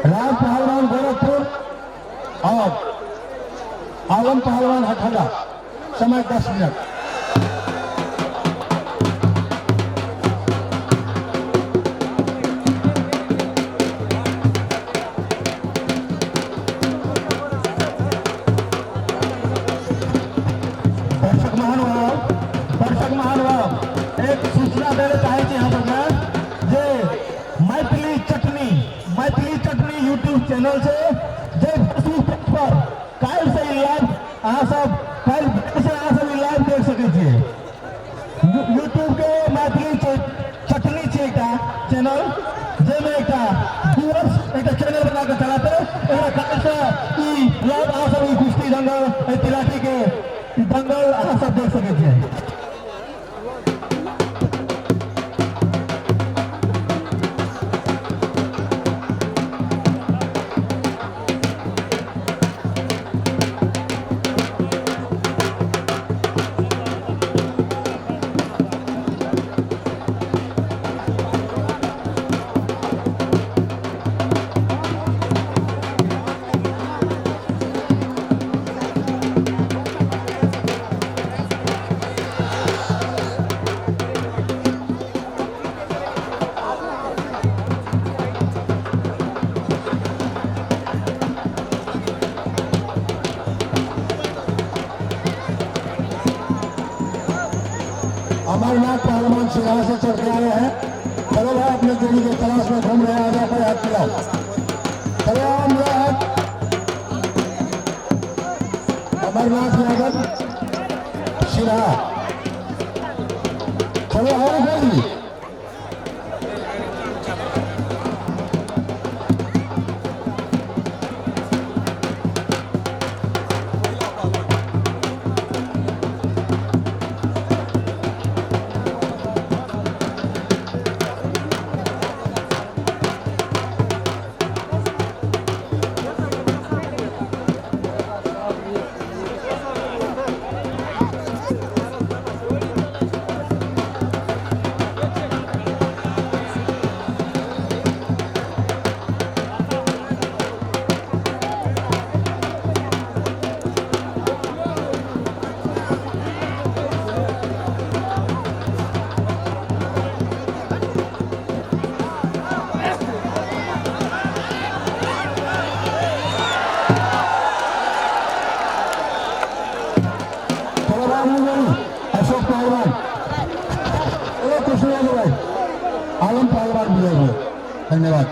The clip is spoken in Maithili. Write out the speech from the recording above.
राज पहलवान गोरखपुर और आलम पहलवान हथौड़ा। समय 10 मिनट। दर्शक महानुभाव, दर्शक महानुभाव, एक सूचना देने चाहे छी हम अपना जे मैथिली चटनी, मैथिली चटनी यूट्यूब चैनल छै जे फेसबुक पेज पर काल्हि से ई लाइव अहाँ सब, काल्हि से अहाँ सब ई लाइव देख सकै छियै। यूट्यूब के मैथिली चटनी छै एकटा चैनल, जाहिमे एकटा व्यूअर्स एकटा चैनल बना के चलाते। एकरा काल्हि से ई लाइव अहाँ सब ई कुश्ती दंगल, एहि तिलाठी के ई दंगल अहाँ सब देख सकै छियै। अमरनाथ पहलवान सिराहा से चढ़ के आए हैं। चलो भाई, अपने जोड़ी के तलाश में घूम रहे हैं। आ जाओ, हाथ मिलाओ। चलो अमरनाथ, अमरनाथ यादव सिराहा। चलो और भाई। चलो भाई, अशोक पहलवान। चलो कृष्ण यादव भाई, आलम पहलवान भी है। धन्यवाद।